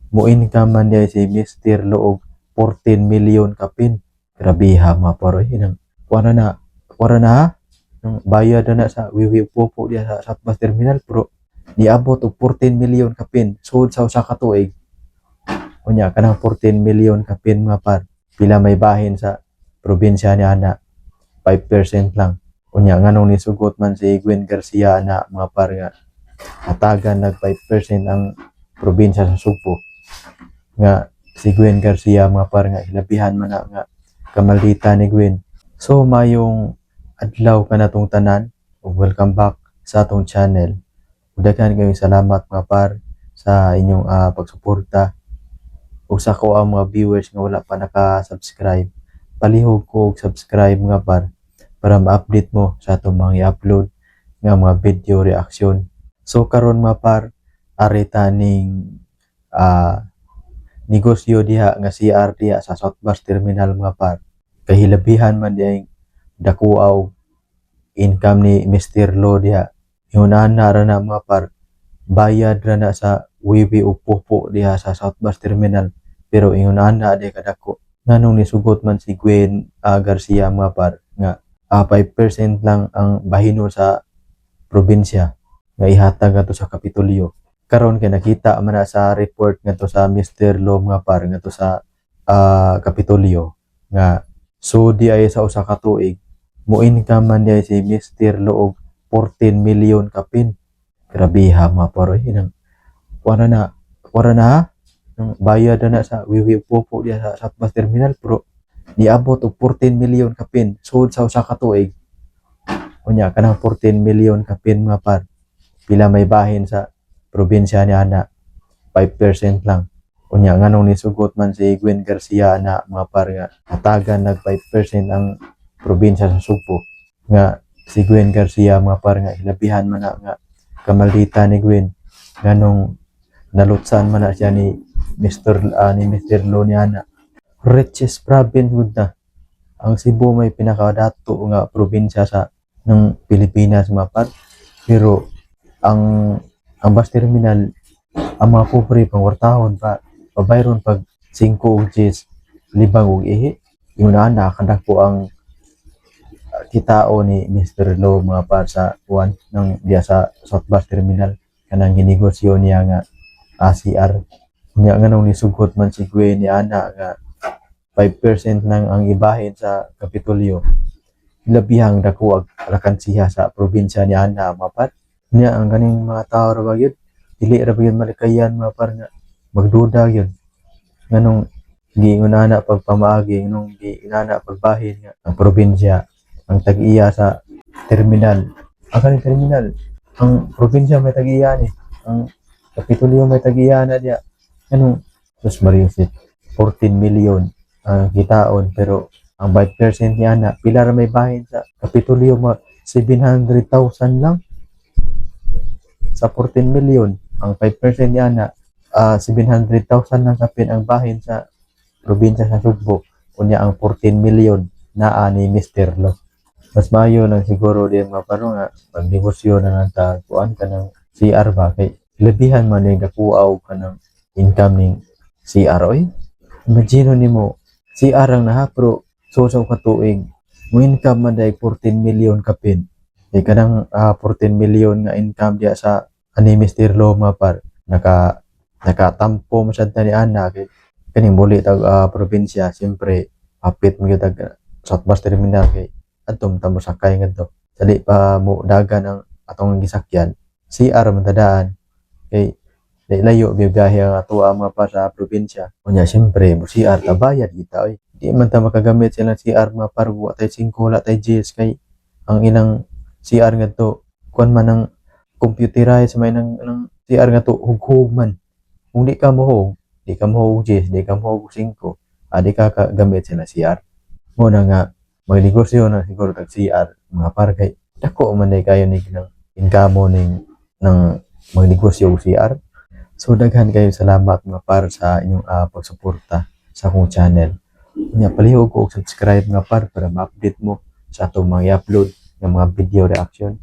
Mo income man diay si Mr. Lo og 14 million kapin. Grabeha, mga par, oy. Inang kuha na, kuha na ha. Nang bayad na na sa wiwi popo diya sa South Bus Terminal, pero niabot og 14 million kapin sud sa usa ka tuig. Unya kanang 14 million kapin, mga par, pila may bahin sa probinsya ni ana? 5% lang. Unya nganong nisugot man si Gwen Garcia na, mga par, nga hatagan nag 5% ang probinsya sa Sugbo? Nga si Gwen Garcia, mga par, nga hilabihan man na nga kamaldita ni Gwen. So mayong adlaw kanatong tanan ug welcome back sa atong channel. Ug daghan kayong salamat, mga par, sa inyong pagsuporta ug sa ko ang mga viewers nga wala pa naka-subscribe. Palihog ko og subscribe, mga par, para ma-update mo sa atong mga i-upload nga mga video reaction. So karon, mga par, ari ta ning negosyo diha nga CR diha sa South Bus Terminal, mga par. Kay hilabihan man diay dako og income ni Mr. Lo diha. Ingon na ra na, mga par, bayad ra na sa wiwi o popo diha sa South Bus Terminal, pero ingon ana diha kadako. Nganong nisugot man si Gwen Garcia, mga par, nga 5% lang ang bahino sa probinsya nga ihatag ngadto sa Kapitolyo? Karon kay nakita man na sa report ngadto sa Mr. Lo, mga par, ngadto sa Kapitolyo nga so di ay sa usa ka tuig mo income man di ay si Mr. Lo og 14 million kapin. Grabeha, mga par, oy. Inang kuha na, kuha na ha. Nang bayad na na sa wiwi popo diha sa South Bus Terminal, pero niabot og 14 million kapin sud sa usa ka tuig. Unya kanang 14 million kapin, mga par, pila may bahin sa probinsya ni ana? 5% lang. Unya nganong nisugot man si Gwen Garcia na, mga par, nga hatagan nag 5% ang probinsya sa Sugbo? Nga si Gwen Garcia, mga par, nga hilabihan man na nga kamaldita ni Gwen, nganong nalutsan man na siya ni Mr. Lo ni ana? Richest province gud na ang Cebu, may pinakadato nga probinsya sa ng Pilipinas, mga par, pero ang bus terminal, ang mga pobre pangwartahon pa, pabayron pag 5 ug 10 libang ug ihi. Ingon ana kadako ang kitao ni Mr. Lo, mga par, sa kuan ng diya sa South Bus Terminal, kanang ginegosyo niya nga ACR. Nya nganong nisugot man si Gwen ni ana nga 5% lang ang ibahin sa Kapitolyo? Labihang dako ang alkansiya sa probinsya ni ana, mga par. Nya ang kaning mga tao ra ba gyud, dili ra ba gyud malikayan, mga par, nga magduda gyud nganong giingon ana pagpamaagi, nganong giinana pagbahin nga ang probinsya ang tag-iya sa terminal? Ang kaning terminal, ang probinsya may tag-iya ni, ang Kapitolyo may tag-iya na diya. Anong Sus Mariusip, 14 million ang kitaon, pero ang 5% niya na, pila ra may bahin sa Kapitolyo? Ma 700,000 lang sa 14 million. Ang 5% niya na 700,000 lang kapin ang bahin sa probinsya sa Sugbo. Unya ang 14 million naa ni Mr. Lo. Mas maayo lang siguro di, mga par, nga magnegosyo na lang ta kuan ka ng CR ba, kay labihan man ni dakuaw ka ng income ning CR, oy. Imagine nimo, CR ang naha, pero so sa ka tuig mo income man dai 14 million kapin. Kay kanang 14 million nga income diya sa ani Mr. Lo, mga par, nakatampo man sad ta ni ana, kay kaning muli tag probinsya, siyempre hapit mo gyud tag South Bus Terminal, kay adto man ta mo sakay ngadto. Sa di pa mo dagan ang atong gisakyan, CR man tadaan, kay di layo biyahe ang ato mga par sa probinsya. Unya siyempre mo CR ta, bayad kita, oy. Di man ta makagamit sila CR, mga par, wa tay 5, wala tay 10, kay ang ilang CR ngadto kuan man ang computerized may nang CR nga to, hughug man. Kung di ka mohog, di ka mohog 10, di ka mohog 5, di ka kagamit sila CR. Mo na nga magnegosyo na siguro tag CR, mga par, kay dako man day kayo ni ng income ning ng magnegosyo og CR. So daghan kayo salamat, mga par, sa inyong pagsuporta sa akong channel. Unya palihog ko og subscribe, mga par, para ma-update mo sa atong mga i-upload nga mga video reaction.